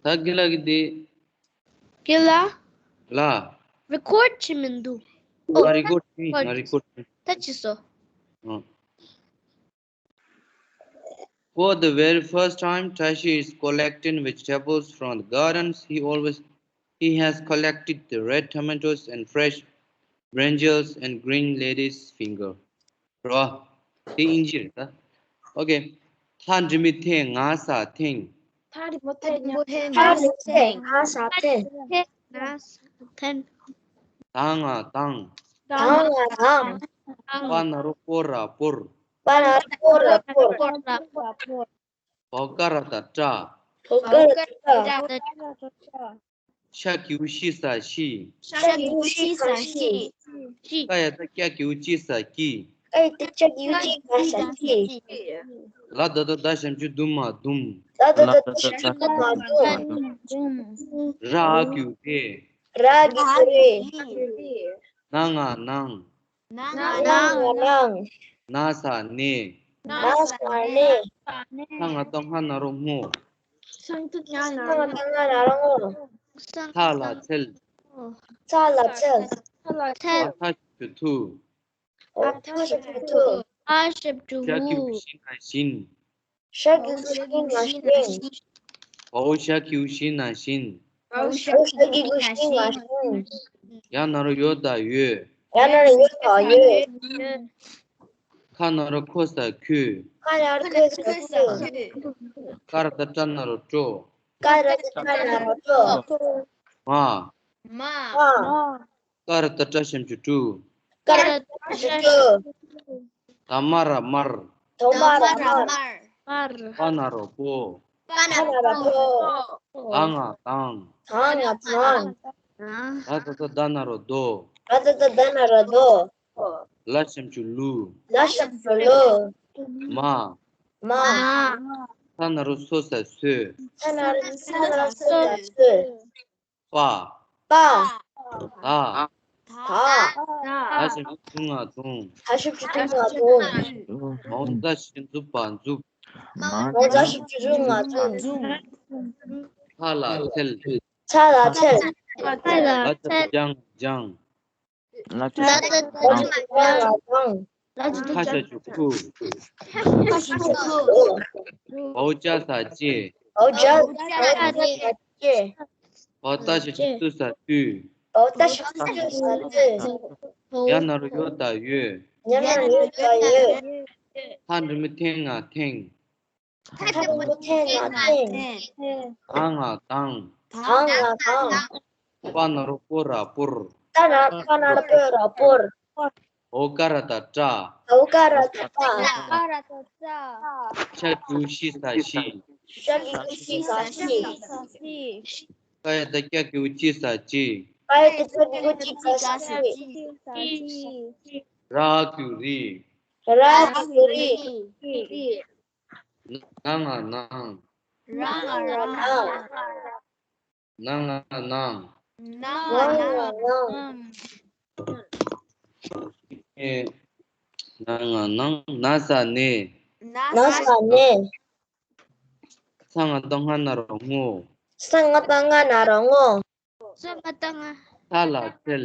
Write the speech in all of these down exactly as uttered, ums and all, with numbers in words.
ད་དགེ་ལགས་ཀྱིས་དེ། དགེ་ལགས། ལ། རི་ཀོཌ་བྱེད་མི་འདུག་ང་རི་ཀོཌ་བྱེད། ང་རི་ཀོཌ་བྱེད། ད་ཅི་སོ། ཨ། For the very first time, Tashi is collecting vegetables from the gardens. He always, he has collected the red tomatoes and fresh brinjals and green ladies finger. རོ། དེ་ཨིན་ཇི་རེད་ད། ཨོ་ཀེ། ཐག་འབྲི་མི་འཐེན་ང་ས་འཐེན། ཐག་རིང་པོ་འཐེན། ཐག་རིང་པོ་འཐེན་ང་ས་འཐེན། ང་ས་འཐེན། ད་ང་དང་། ད་ང་དང་། པ་ན་རོ་པོ་ར་པོར། པ་ན་རོ་པོ་ར་པོར། བོ་ཀ་ར་ཏ་ཏྲ། བོ་ཀ་ར་ཏ་ཏྲ། ཤ་གི་གུ་ཤི་ས་ཤི། ཤ་གི་གུ་ཤི་ས་ཤི། ཀ་ཡ་ཏ་ཀྱ་གི་གུ་ཀྱི་ས་ཀྱི། ཀ་ཡ་ཏ་ཀྱ་གི་གུ་ཀྱི་ས་ཀྱི། ལ་ད་ད་ད་ཞབས་ཀྱུ་དུ་མ་དུམ། ལ་ད་ད་ད་ཞབས་ཀྱུ་དུ་མ་དུམ། ར་གི་གུ་རེ། ར་གི་གུ་རེ། ན་ང་ནང་། ན་ང་ནང་། ན་ས་ནས། ན་ས་ནས། ས་ང་ཏོག་སྔ་ན་རོ་སྔོ། ས་ང་ཏོག་སྔ་ན་རོ་སྔོ། ཚ་ལ་ཚལ། ཚ་ལ་ཚལ། ཨ་ཐ་ཞབས་ཀྱུ་ཐུ། ཨ་ཐ་ཞབས་ཀྱུ་ཐུ། ཨ་ཞབས་ཀྱུ། ཞ་གི་གུ་ཞི་ན་བཞིན། ཞ་གི་གུ་ཞི་ན་བཞིན། བའོ་ཞ་གི་གུ་ཞི་ན་བཞིན། བའོ་ཞ་གི་གུ་ཞི་ན་བཞིན། ཡ་ན་རོ་ཡོ་ད་ཡོད། ཡ་ན་རོ་ཡོ་ད་ཡོད། ཁ་ན་རོ་ཁོ་ས་ཁོས། ཁ་ན་རོ་ཁོ་ས་ཁོས། ཀ་ར་ཏ་ཀྲ་ན་རོ་ཀྲོ། ཀ་ར་ཏ་ཀྲ་ན་རོ་ཀྲོ། མ། མ། མ། ཀ་ར་ཏ་ཏྲ་ཞབས་ཀྱུ་ཏྲུ། ཀ་ར་ཏ་ཏྲ་ཞབས་ཀྱུ་ཏྲུ། ད་མ་ར་མར། ད་མ་ར་མར། པ་ན་རོ་པོ། པ་ན་རོ་པོ། ད་ང་དང་། ད་ང་དང་། ད་ད་ད་ད་ན་རོ་དོ། ད་ད་ད་ད་ན་རོ་དོ། ལ་ཞབས་ཀྱུ་ལུ། ལ་ཞབས་ཀྱུ་ལུ། མ། མ། ས་ན་རོ་སོ་ས་སོས། ས་ན་རོ་ས་ན་རོ་སོ་ས་སོས། པ། པ། ད། ད། ད་ཞབས་ཀྱུ་དུ་ང་དུང་། ད་ཞབས་ཀྱུ་དུ་ང་དུང་། མའོ་ད་ཞབས་ཀྱུ་འཛུ་བ་འཛུབ། མའོ་ད་ཞབས་ཀྱུ་འཛུ་ང་འཛུབ། ཚ་ལ་ཚལ། ཚ་ལ་ཚལ། ལ་ད་ལྗང་ལྗང་། ལ་ད་ལྗང་ལྗང་། ལ་ད་ཁ་ཞབས་ཀྱུ་ཁུ། ཁ་ཞབས་ཀྱུ་ཁུ། བའོ་ཅ་ས་ཅེ། བའོ་ཅ་ས་ཅེ། བའོ་ད་ཞབས་ཀྱུ་ཏུ་ས་ཏུས། བའོ་ད་ཞབས་ཀྱུ་ཏུ་ས་ཏུས། ཡ་ན་རོ་ཡོ་ད་ཡོད། ཡ་ན་རོ་ཡོ་ད་ཡོད། ཐག་འབྲི་མི་འཐེན་ང་འཐེན། ཐག་འབྲི་མི་འཐེན་ང་འཐེན། ད་ང་དང་། ད་ང་དང་། པ་ན་རོ་པོ་ར་པོར། པ་ན་པ་ན་རོ་པོ་ར་པོར། བའོ་ཀ་ར་ཏ་ཏྲ། བའོ་ཀ་ར་ཏ་ཏྲ། བའོ་ཀ་ར་ཏ་ཏྲ། ཤ་གི་གུ་ཤི་ས་ཤི། ཤ་གི་གུ་ཤི་ས་ཤི། ཀ་ཡ་ཏ་ཀྱ་གི་གུ་ཀྱི་ས་ཀྱི། ཀ་ཡ་ཏ་ཀྱ་གི་གུ་ཀྱི་ས་ཀྱི། ར་གི་གུ་རི། ར་གི་གུ་རི། ན་ང་ནང་། ན་ང་ནང་། ན་ང་ནང་། ན་ང་ནང་། ཨེ། ན་ང་ནང་། ན་ས་ནས། ན་ས་ནས། ས་ང་ཏོག་སྔ་ན་རོ་སྔོ། ས་ང་ཏོག་སྔ་ན་རོ་སྔོ། ས་ང་ཏོག་སྔ། ཚ་ལ་ཚལ།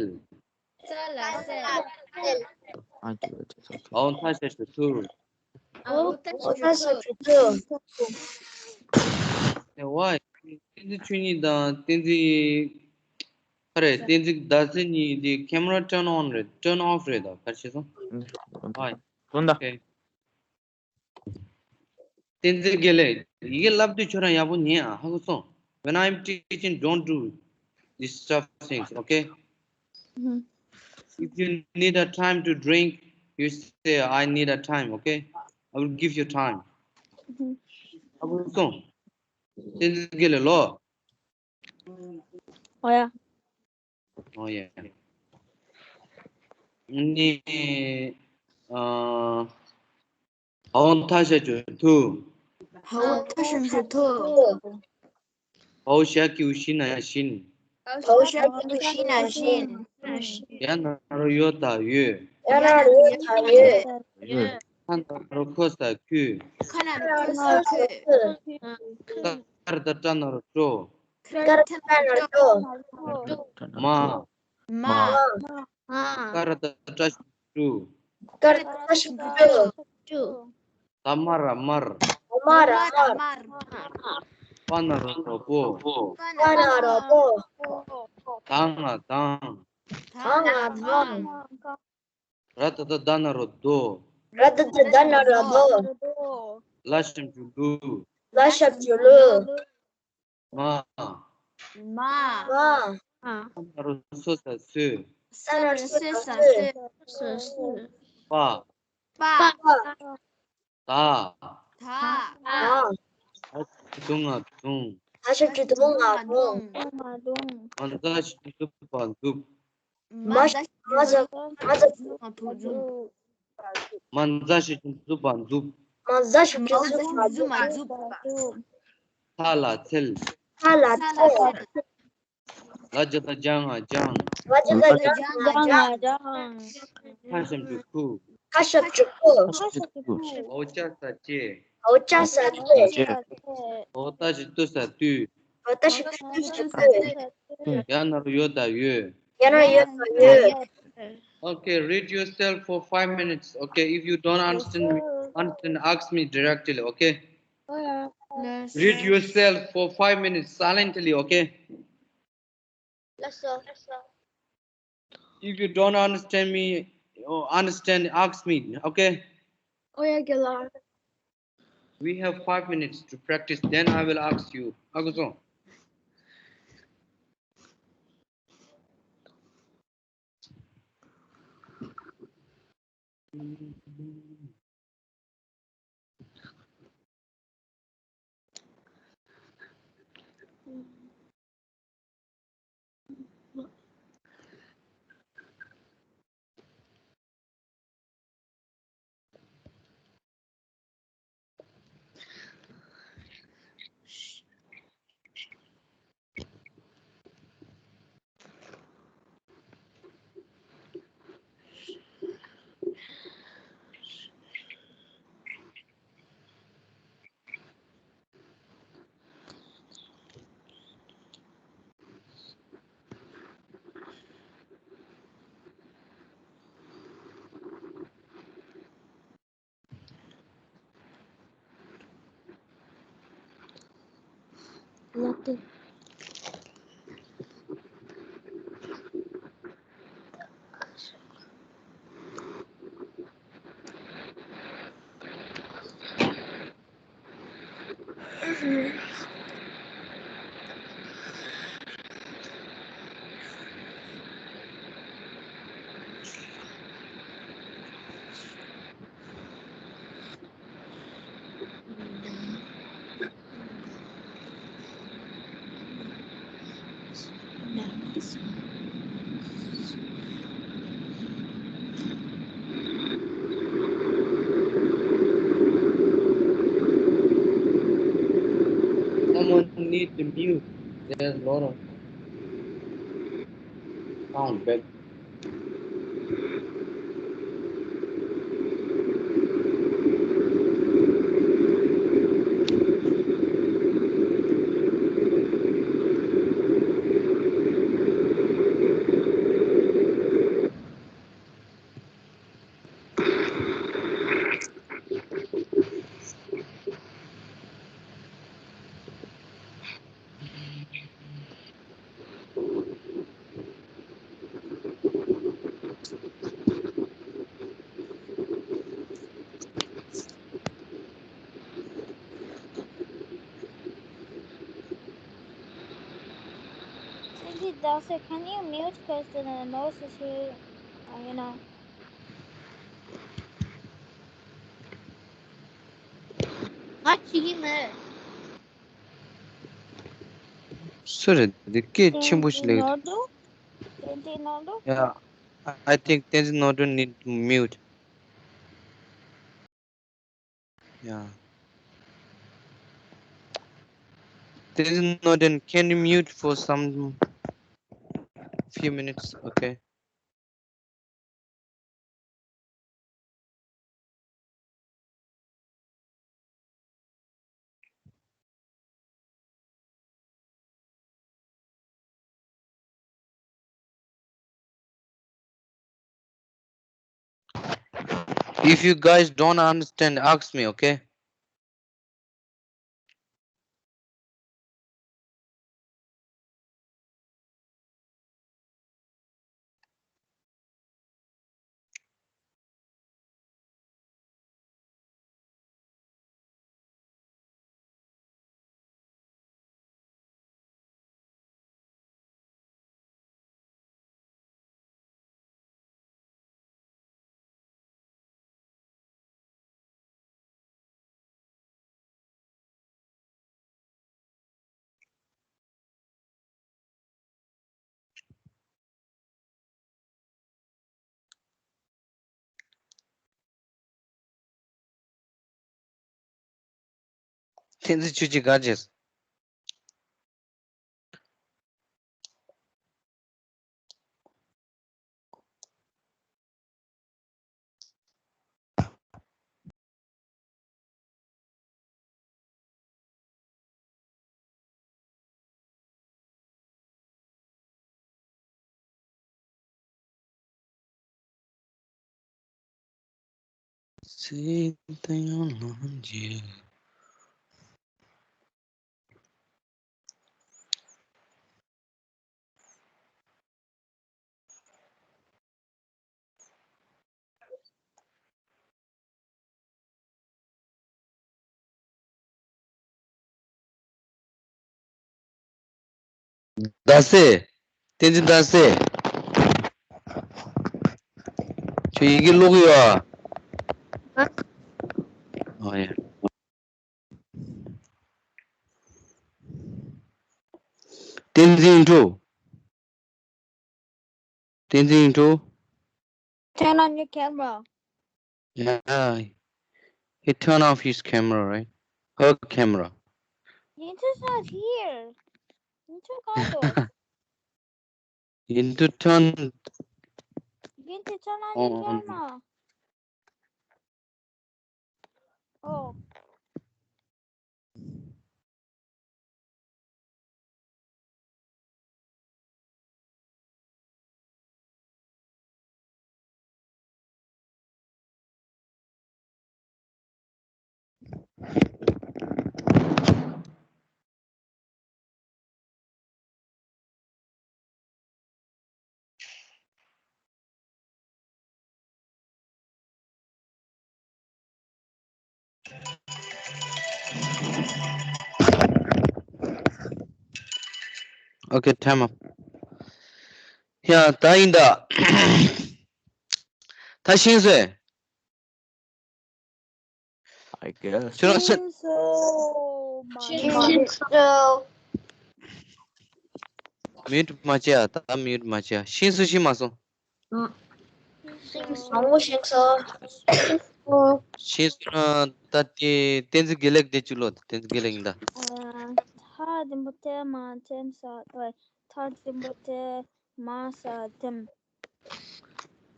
ཚ་ལ་ཚལ། ཨའོ་ཐ་ཞབས་ཀྱུ་ཐུ། ཨའོ་ཐ་ཞབས་ཀྱུ་ཐུ། ཨའོ་ཐ་ཞབས་ཀྱུ་ཐུ། ཨེ་ཝའི། བསྟན་འཛིན་ཆོས་ཉིད་དང་བསྟན་འཛིན། ཨ་རེ། བསྟན་འཛིན་ཟླ་ཟེར་གཉིས་དེ་camera turn on རེད། turn off རེད་ད། ག་རེ་བྱས་སོང་། ཨའོ་ཐ། ཨོ་ཀེ། བསྟན་འཛིན་དགེ་ལེགས། ཡི་གེ་བསླབ་དུས་ཁྱོད་རང་ཡག་པོ་ཉན་ཨ། ཧ་གོ་སོང་། When I'm teaching, don't do this stuff things, okay? If you need a time to drink, you say, "I need a time, okay? I will give you time." ཧ་གོ་སོང་། བསྟན་འཛིན་དགེ་ལེགས་ལོ། ཨོ་ཡ། ཨོ་ཡ། ནི། ཨ། ཨའོ་ཐ་ཞབས་ཀྱུ་ཐུ། ཨའོ་ཐ་ཞབས་ཀྱུ་ཐུ། བའོ་ཞ་གི་གུ་ཞི་ན་བཞིན། བའོ་ཞ་གི་གུ་ཞི་ན་བཞིན། ཡ་ན་རོ་ཡོ་ད་ཡོད། ཡ་ན་རོ་ཡོ་ད་ཡོད། ཁ་ན་རོ་ཁོ་ས་ཁོས། ཁ་ན་རོ་ཁོ་ས་ཁོས། ཀ་ར་ཏ་ཀྲ་ན་རོ་ཀྲོ། ཀ་ར་བཏགས་སྟ་ན་རོ་སྟོ། མ། མ། མ། ཀ་ར་བཏགས་སྐྲ་ཞབས་ཀྱུ་ཀྲུ། ཀ་ར་བཏགས་སྐྲ་ཞབས་ཀྱུ་ཀྲུ། ད་མ་ར་དམར། ད་མ་ར་དམར། པ་ན་རོ་པོ། པ་ན་རོ་པོ། ད་ང་དང་། ད་ང་དང་། ར་ད་བཏགས་རྡ་ན་རོ་རྡོ། ར་ད་བཏགས་རྡ་ན་རོ་རྡོ། ལ་ཞབས་ཀྱུ་ལུ། ལ་ཞབས་ཀྱུ་ལུ། མ། མ། མ། ས་ན་རོ་སོ་ས་སོས། ས་ན་རོ་སོ་ས་སོས། པ། པ། ད། ད། ད། ད་ཞབས་ཀྱུ་དུ་ང་དུང་། ད་ཞབས་ཀྱུ་དུ་ང་དུང་། མ་འཛག་ཞབས་ཀྱུ་འཛུག་པ་འཛུབ། མ། མ་འཛག་ཞབས་ཀྱུ་འཛུག་པ་འཛུབ། མ་འཛག་ཞབས་ཀྱུ་འཛུག་པ་འཛུབ། མ་འཛག་ཞབས་ཀྱུ་འཛུག་པ་འཛུབ། ཚ་ལ་ཚལ། ཚ་ལ་ཚལ། ལ་ཇ་བཏགས་ལྗ་ང་ལྗང་། ལ་ཇ་བཏགས་ལྗ་ང་ལྗང་། ཁ་ཞབས་ཀྱུ་ཁུ། ཁ་ཞབས་ཀྱུ་ཁུ། འོ་ཅ་ས་ཅེ། འོ་ཅ་ས་ཅེ། འོ་ཏ་ཞབས་ཀྱུ་ཏུ་ས་ཏུས། འོ་ཏ་ཞབས་ཀྱུ་ཏུ་ས་ཏུས། ཡ་ན་རོ་ཡོ་ད་ཡོས། ཡ་ན་རོ་ཡོ་ད་ཡོས། Okay, read yourself for five minutes. Okay, if you don't understand, understand, ask me directly. Okay. Read yourself for five minutes silently. Okay. If you don't understand me, or understand, ask me. Okay. Oh yeah, Gela. We have five minutes to practice. Then I will ask you. Aguzo. Someone need to mute. There's a lot of sound back. Sanjit Dawson, can you mute? Because the noise is here, uh, you know. ང་བྱེད་ཀྱི་མེད། སུ་རེད། འདི་སྐད་ཆེན་པོ་ཞིག་ལེགས། བསྟན་འཛིན་ནོར་འདུ། བསྟན་འཛིན་ནོར་འདུ། Yeah, I think Tenzin Norton need to mute. Yeah. Tenzin Norton, can you mute for some few minutes? Okay. If you guys don't understand, ask me, okay? བསྟན་འཛིན་ཆོས་སྐྱིད་ག་བྱས། ཟླ་ཟེར། བསྟན་འཛིན་ཟླ་ཟེར། ཁྱོད་ཡི་གེ་ཀློག་ཡོད་ཨ། ཨ་ཡ། བསྟན་འཛིན་ཡིན་འགྲོ། བསྟན་འཛིན་ཡིན་འགྲོ། Turn on your camera. Yeah, he turned off his camera, right? Her camera. Yinchu's not here. Yinchu gone though. Yinchu turn. Yinchu turn on your camera. Oh. Okay, time up. ཡ་ད་ཡིན་ད། ད་ཤེས་སོང་། I guess. ཁྱོད་རང་ཤེས། ཤེས་སོང་། མིའུ་ཊི་མ་བྱེད་ཨ། ད་མིའུ་ཊི་མ་བྱེད་ཨ། ཤེས་སོང་ཤེས་མ་སོང་། ཤེས་སོང་། བཟང་བོ་ཤེས་སོང་། ཤེས་སོང་ན་ད་དེ་བསྟན་འཛིན་དགེ་ལེགས་དེ་བཅུག་ལོ། བསྟན་འཛིན་དགེ་ལེགས་ཡིན་ད། ཐ་དེ་མོ་དེ་མ་དེམ་ས་ཨོ། ཐ་དེ་མོ་དེ་མ་ས་དེམ།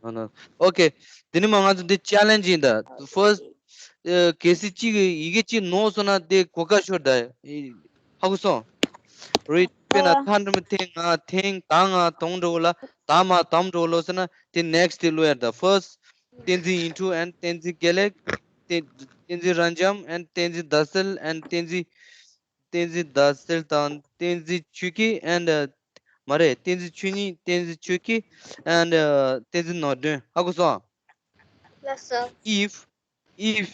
ཨ་ན། ཨོ་ཁེ། དེ་ནི་མ་ང་ཚོ་འདི་ཅེ་ལེན་ཇི་ཡིན་ད། ཕར་སི་ཊི་གལ་སྲིད་གཅིག་ཡི་གེ་གཅིག་ནོར་སོང་ན་དེ་གོ་སྐབས་ཤོར་ད། ཧ་གོ་སོང་། རེད། དཔེར་ན་ཐ་འགྲེང་བུ་ཐེངས་ལྔ་ཐེངས་ད་ལྔ་དོང་འགྲོ་ལ་ད་མ་དམ་འགྲོ་ལོ་ཟེར་ན་དེ་next དེ་ལོ་ཡར་ད། First བསྟན་འཛིན་ཡིན་ཐུ་and བསྟན་འཛིན་དགེ་ལེགས། བསྟན་འཛིན་རབ་འབྱམས་and བསྟན་འཛིན་ཟླ་གསལ་and བསྟན་འཛིན། བསྟན་འཛིན་ཟླ་གསལ་དང་བསྟན་འཛིན་ཆོས་སྐྱིད་and མ་རེད། བསྟན་འཛིན་ཆོས་ཉིད། བསྟན་འཛིན་ཆོས་སྐྱིད་and བསྟན་འཛིན་ནོར་སྒྲོན། ཧ་གོ་སོང་། ལགས་སོ། If if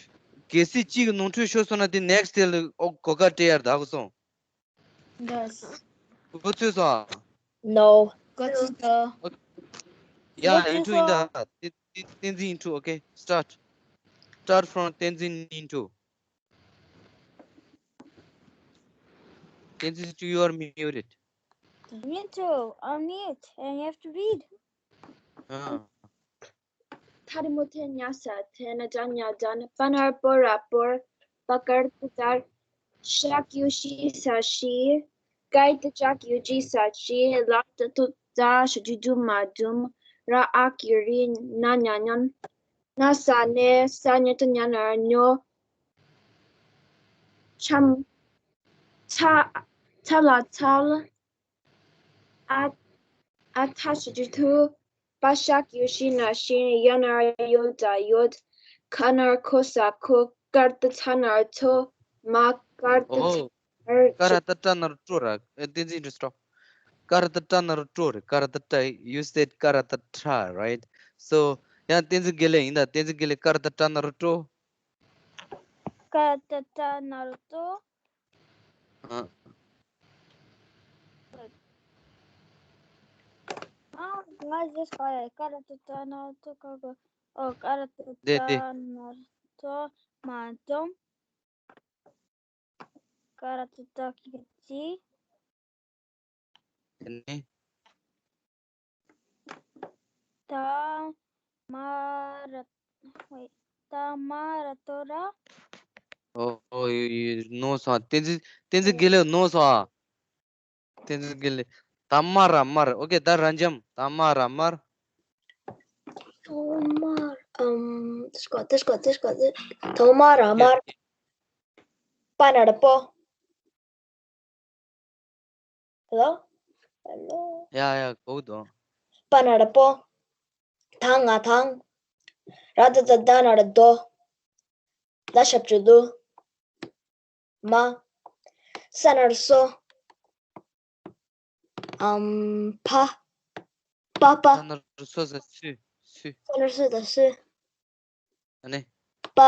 གལ་སྲིད་གཅིག་གི་ནོར་འཁྲུལ་ཤོར་སོང་ན་དེ་next དེ་ལ་ཨོ་གོ་སྐབས་སྤྲད་ཡར་ད། ཧ་གོ་སོང་། Yes. གོ་ཚོད་སོང་། No. གོ་ཚོད་སོང་། Yeah, ཡིན་ཐུ་ཡིན་ད། བསྟན་འཛིན་ཡིན་ཐུ། Okay, start. Start from བསྟན་འཛིན་ཡིན་ཐུ། བསྟན་འཛིན་ཆོས་སྐྱིད། You are muted. Yinchu, unmute and you have to read. ཨ། ཐ་རི་མོ་ཐེ་ཉ་ས་ཐེ་ན་ཇ་ཉ་ཇན། པ་ནར་པོ་ར་པོར། པ་ཀར་ཏུ་ཏར། ཤ་ཀྱུ་ཤི་ས་ཤི། ཀའི་ཏུ་ཅ་ཀྱུ་ཅི་ས་ཅི། ལ་ཏུ་ཏུ་ཙ་ཞ་ཇུ་ཇུ་མ་ཇུམ། ར་ཨ་ཀྱུ་རི། ན་ཉ་ཉན། ན་ས་ནེ། ས་ཉ་ཏུ་ཉ་ན་ཉོ། ཆམ། ཚ། ཚ་ལ་ཚལ། ཨ། ཨ་ཐ་ཞ་ཇུ་ཐུ། པ་ཤ་ཀྱུ་ཤི་ན་ཤིན། ཡ་ན་ཡོ་ད་ཡོད། ཁ་ན་རོ་ཁོ་ས་ཁོ། ཀ་ར་བཏགས་ཁྲ་ན་རོ་ཁྲོ། མ། ཀ་ར་བཏགས་ཁྲ་ན་རོ་ཁྲོ། ཀ་ར་བཏགས་ཁྲ་ན་རོ་ཁྲོ་ར། ཨེ། བསྟན་འཛིན་འགྲོ་སྟོབས། ཀ་ར་བཏགས་ཁྲ་ན་རོ་ཁྲོ་རེད། ཀ་ར་བཏགས་ཁྲ། You said ཀ་ར་བཏགས་ཁྲ, right? So, ཡང་བསྟན་འཛིན་དགེ་ལེགས་ཡིན་ད། བསྟན་འཛིན་དགེ་ལེགས། ཀ་ར་བཏགས་ཁྲ་ན་རོ་ཁྲོ། ཀ་ར་བཏགས་ཁྲ་ན་རོ་ཁྲོ། ཨ། ཨ། ང་ཟེར་ག་ཡ། ཀ་ར་བཏགས་ཁྲ་ན་རོ་ཁྲོ། ཀ་ག་ཨོ། ཀ་ར་བཏགས་དེ་དེ། ཁྲ་ན་རོ་ཁྲོ། མ་འཛོམས། ཀ་ར་བཏགས་ཀྲ་གི་གུ་ཀྲི། དེ་ནས། ཏ་མ་ར། ཝེ། ཏ་མ་ར་ཏོ་ར། ཨོ། ཨོ། ཡོ། ཡོ། ནོར་སོང་། བསྟན་འཛིན། བསྟན་འཛིན་དགེ་ལེགས་ནོར་སོང་ཨ། བསྟན་འཛིན་དགེ་ལེགས། ད་མ་ར་མར། ཨོ་ཀེ། ད་ར་འཇམ། ད་མ་ར་མར། ཐོག་མར། ཨམ། དེ་སྐོར། དེ་སྐོར། དེ་སྐོར། ཐོག་མ་ར་མར། པ་ན་རོ་པོ། ཧེ་ལོ། ཧེ་ལོ། ཡ་ཡ། གོ་འདུག་པ་ན་རོ་པོ། ད་ང་དང་། ར་བཏགས་རྡ་ན་རོ་རྡོ། ལ་ཞབས་ཀྱུ་ལུ། མ། ས་ན་རོ་སོ། ཨམ། ཕ། པ་པ། ས་ན་རོ་སོ་ས་སུ། སུ། ས་ན་རོ་སོ་ད་སུ། ཨ་ནི། པ།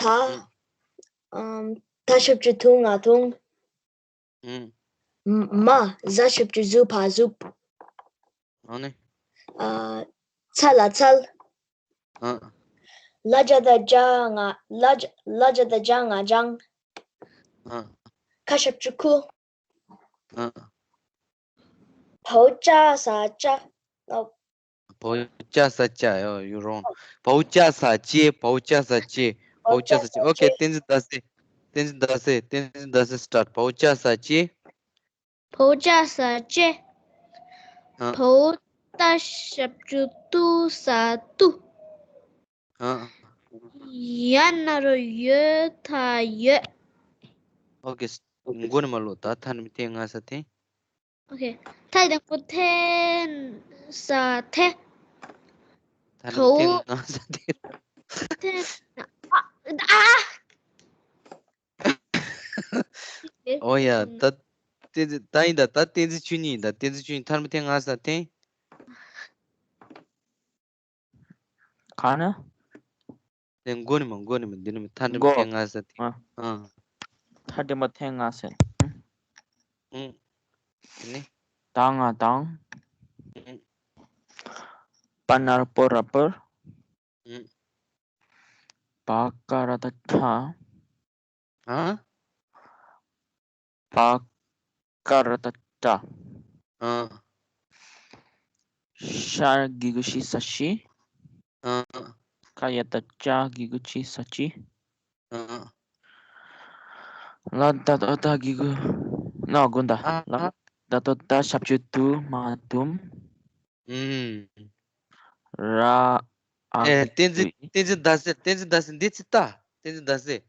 ད། ཨུ། ཨམ། ད་ཞབས་ཀྱུ་དུ་ང་དུང་། ཨུ། མ། ཛ་ཞབས་ཀྱུ་ཛུ་བ་ཛུབ། ཨ་ནི། ཨ། ཚ་ལ་ཚལ། ཨ། ལ་ཇ་ད་ལྗ་ང་། ལ་ཇ། ལ་ཇ་ད་ལྗ་ང་ལྗང་། ཨ། ཁ་ཞབས་ཀྱུ་ཁུ། ཨ། བའོ་ཅ་ས་ལྕ། ཨོ། བའོ་ཅ་ས་ལྕ། ཡོ། You wrong. བའོ་ཅ་ས་ལྕེ། བའོ་ཅ་ས་ལྕེ། བའོ་ཅ་ས་ལྕེ། ཨོ་ཀེ། བསྟན་འཛིན་ཟླ་ཟེར། བསྟན་འཛིན་ཟླ་ཟེར། བསྟན་འཛིན་ཟླ་ཟེར་སི་ཊར་ཊི། བའོ་ཅ་ས་ལྕེ། བའོ་ཅ་ས་ལྕེ། ཨ། བའོ་ཏ་ཞབས་ཀྱུ་ཏུ་ས་ལྟུ། ཨ། ཡ་ན་རོ་ཡོ་ད་ཡོད། ཨོ་ཀེ། མགོ་ནས་མར་ཀློག་ད། ཐ་ན་མི་ཐེ་ང་ས་ཐེ། ཨོ་ཀེ། ཐ་དང་པོ་ཐེ་ས་ཐེ། ཐ་ན་མི་ཐེ་ཐའོ་ང་ས་ཐེ། ཐེ། ཨ། ཨ། ཨོ་ཡ། ད་བསྟན་འཛིན། ད་ཡིན་ད། ད་བསྟན་འཛིན་ཆོས་ཉིད་ཡིན་ད། བསྟན་འཛིན་ཆོས་ཉིད། ཐ་ན་མི་ཐེ་ང་ས་ཐེ། ག་ན། དེ་མགོ་ནས་མར། མགོ་ནས་མར། འདི་ནས་མར། ཐ་མགྲིན་པ་མགོ། ཐེ་ང་ས་ཐེ། ཨ། ཨ། ཐ་མགྲིན་པ་ཐེ་ང་ས། ཨུ། དེ་ནས། ད་ང་དང་། ཨུ། པ་ན་རོ་པོ་ར་པར། ཨུ། པ་ཀ་ར་བཏགས་ཀྲ། ཨ། པ་ཀ་ར་བཏགས་ཀྲ། ཨ། ཤ་གི་གུ་ཤི་ས་ཤིས། ཨ། ཀ་ཡ་བཏགས་ཀྱ་གི་གུ་ཀྱི་ས་ཀྱིས། ཨ། ལ་ད་ལྟོ་ད་གི་གུ་ན་དགོན་ད། ཨ། ལ་ད་ལྟོ་ད་ཞབས་ཀྱུ་དུ་མ་དུམ། ཨུམ། ར་ཨ་ཨེ། གི་བསྟན་འཛིན། གུ་ཡི། བསྟན་འཛིན་ཟླ་ཟེར། བསྟན་འཛིན་ཟླ་ཟེར། འདི་ཚིག་ལྟ། བསྟན་འཛིན་ཟླ་ཟེར།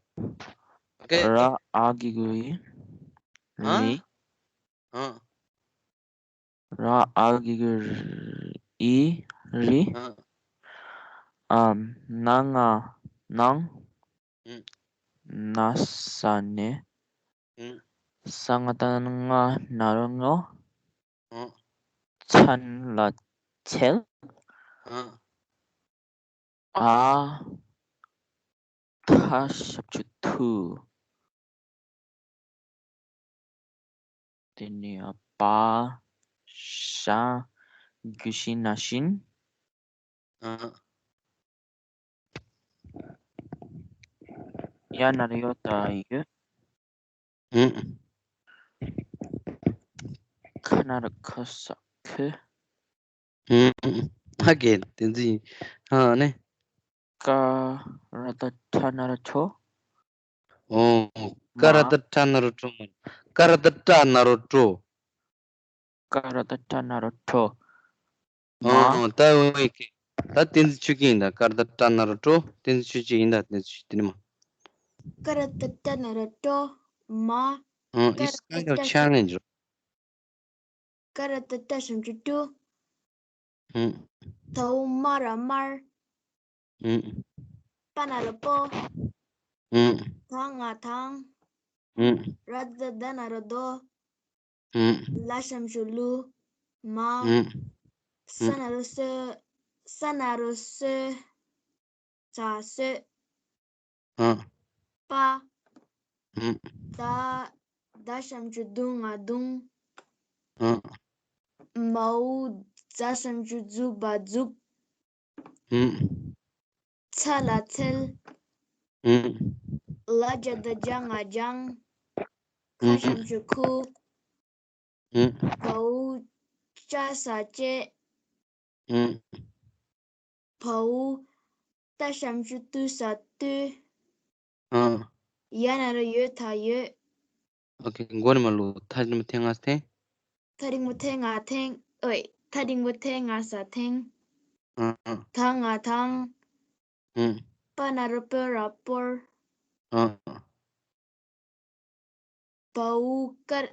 ཨོ་ཀེ། ར་ཨ་གི་གུ་ཡི། ཨ། རི། ཨ། ར་ཨ་གི་གུ་ཨི། རི། ཨ། ཨ། ན་ང་ནང་། ཨུ། ན་ས་ནས། ཨུ། ས་ང་བཏགས་སྔ་ན་རོ་སྔོ། ཨུ། ཚལ་ལ་ཚལ། ཨ། ཨ། ཐ་ཞབས་ཀྱུ་ཐུ། དེ་ནས་པ། ཞ། གུ་ཤི་ན་བཞིན། ཨ། ཡ་ན་རོ་ཡོ་ད་ཡོད། ཨུ། ཁ་ན་རོ་ཁོ་ས་ཁོ། ཨུ། ཨ་ཀེ། བསྟན་འཛིན། ཨ་ནི། ཀ་ར་བཏགས་ཁྲ་ན་རོ་ཁྲོ། ཨོ། མ། ཀ་ར་བཏགས་ཁྲ་ན་རོ་ཁྲོ་མ། ཀ་ར་བཏགས་ཁྲ་ན་རོ་ཁྲོ། ཀ་ར་བཏགས་ཁྲ་ན་རོ་ཁྲོ། མ། ཨོ། ད་འོ་ཡེ་ཀེ། ད་བསྟན་འཛིན་ཆོས་སྐྱིད་ཡིན་ད། ཀ་ར་བཏགས་ཁྲ་ན་རོ་ཁྲོ། བསྟན་འཛིན་ཆོས་སྐྱིད་ཡིན་ད། བསྟན་འཛིན་ཆོས་སྐྱིད། དེ་ནས་མར། ཀ་ར་བཏགས་ཁྲ་ན་རོ་ཁྲོ། མ། ཨོ། It's kind of challenge. ཀ་ར་བཏགས་ཀྲ་ཞབས་ཀྱུ་ཀྲུ། ཨུ། ཐའོ་མ་ར་མར། ཨུ། པ་ན་རོ་པོ། ཨུམ། ད་ང་དང་། ཨུམ། ར་ད་ད་ན་རོ་དོ། ཨུམ། ལ་ཞབས་ཀྱུ་ལུ། མ། ཨུམ། ས་ན་རོ་སོ། ས་ན་རོ་སོ། ཙ་སོད། ཨ། པ། ཨུམ། ད། ད་ཞབས་ཀྱུ་དུ་ང་དུང་། ཨ། མའོ། ཛ་ཞབས་ཀྱུ་ཛུ་བ་ཛུབ། ཨུམ། ཚ་ལ་ཚལ། ཨུམ། ལ་ཇ་ད་ཇ་ང་ལྗང་། ཁ་ཨུམ། ཞབས་ཀྱུ་ཁུ། ཨུམ། བའོ། ཅ་ས་བཅད། ཨུམ། བའོ། ཏ་ཞབས་ཀྱུ་ཏུ་ས་བཏུད། ཨ། ཡ་ན་རོ་ཡོ་ད་ཡོད། ཨོ་ཁེ། མགོ་ནས་མར་ལོ། ཐ་རིང་མོ་ཐེ་ང་ས་ཐེང་། ཐ་རིང་མོ་ཐེ་ང་ཐེང་། ཨོའི། ཐ་རིང་མོ་ཐེ་ང་ས་ཐེང་། ཨ། ཨ། ད་ང་དང་། ཨུམ། པ་ན་རོ་པོ་ར་པོར། ཨ། བའོ་ཀར།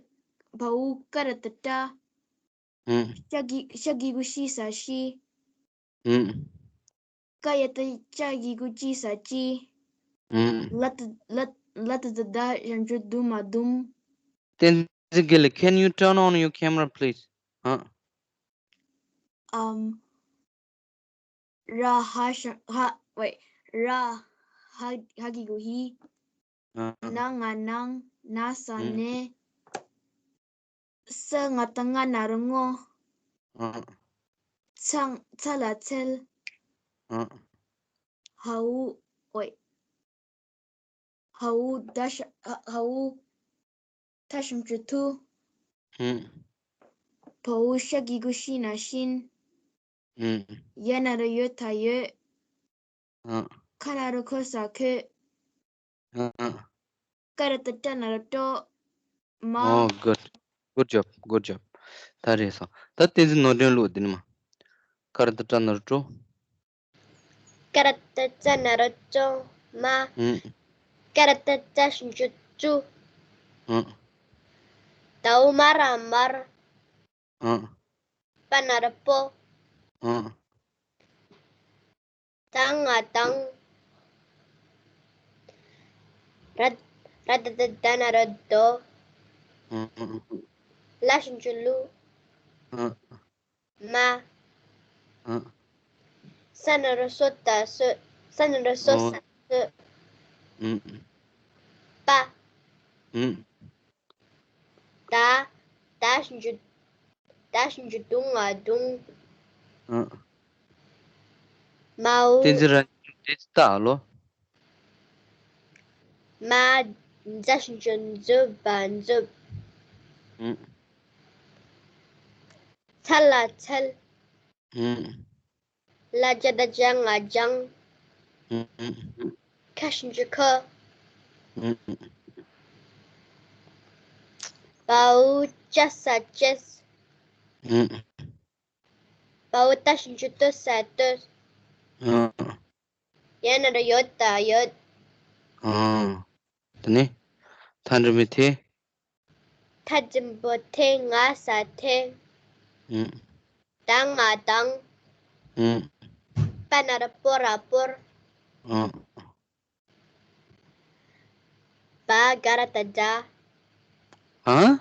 བའོ་ཀ་ར་ཏ་ཏྲ། ཨུམ། ཤ་གི། ཤ་གི་གུ་ཤི་ས་ཤི། ཨུམ། ཀ་ཡ་ཏ་ཅ་གི་གུ་ཅི་ས་ཅི། ཨུམ། ལ་ཏ། ལ། ལ་ཏ་ད་ད་ཞབས་ཀྱུ་དུ་མ་དུམ། བསྟན་འཛིན་དགེ་ལེགས། Can you turn on your camera, please? ཨ། ཨམ། ར་ཧ་ཤ་ཧ། ཝེ། ར་ཧ། ཧ་གི་གུ་ཧི། ཨ། ན་ང་ནང་། ན་ས་ཨུམ། ནེ། ས་ང་ད་ང་ན་རོ་ངོ། ཨ། ཚང་། ཚ་ལ་ཚལ། ཨ། ཧའོ། ཝེ། ཧའོ་ད་ཤ། ཧ། ཧའོ་ཐ་ཞབས་ཀྱུ་ཐུ། ཨུམ། བའོ་ཤ་གི་གུ་ཤི་ན་ཤིན། ཨུམ། ཡ་ན་རོ་ཡོ་ད་ཡོད། ཨ། ཁ་ན་རོ་ཁོ་ས་ཁོད། ཨ། ཀ་ར་ཏ་ཏྲ་ན་རོ་ཏྲོ། མ། Oh, good. Good job. Good job. ད་རེད་སོང་། ད་བསྟན་འཛིན་ནོར་སྒྲོན་ལུགས་འདི་ནི་མ། ཀ་ར་ཏ་ཏྲ་ན་རོ་ཏྲོ། ཀ་ར་ཏ་ཙ་ན་རོ་ཙོ། མ། ཨུམ། ཀ་ར་ཏ་ཙ་ཞབས་ཀྱུ་ཙུ། ཨུམ། དའོ་མ་ར་མར། ཨུམ། པ་ན་རོ་པོ། ཨུམ། ད་ང་དང་། ར། ར་ད་ད་ད་ན་རོ་དོ། ཨུམ། ལ་ཞབས་ཀྱུ་ལུ། ཨུམ། མ། ཨུམ། ས་ན་རོ་སོ་ད་སོད། ས་ན་རོ་སོ་ཨོ། ས་སོད། ཨུམ། པ། ཨུམ། ད། ད་ཞབས་ཀྱུ། ད་ཞབས་ཀྱུ་དུ་ང་དུང་། ཨུམ། མའོ། བསྟན་འཛིན་ར་ཏྲ་ལོ། མ། ཛ་ཞབས་ཀྱུ་ཛུ་བ་ཛུབ། ཨུམ། ཚ་ལ་ཚལ། ཨུམ། ལ་ཇ་ད་ལྗ་ང་ལྗང་། ཨུམ། ཁ་ཞབས་ཀྱུ་ཁུ། ཨུམ། བའོ་ཅ་ས་ཅེས། ཨུམ། བའོ་ཏ་ཞབས་ཀྱུ་ཏུ་ས་ཏོད། ཨུམ། ཡ་ན་རོ་ཡོ་ད་ཡོད། ཨུམ། དེ་ནས་ཐ་འགྲེང་བུ་ཐེ། ཐ་འགྲེང་བུ་ཐེ་ང་ས་ཐེང་། ཨུམ། ད་ང་དང་། ཨུམ། པ་ན་རོ་པོ་ར་པོར། ཨུམ། བ་ག་ར་ཏ་བཛྲ། ཨ།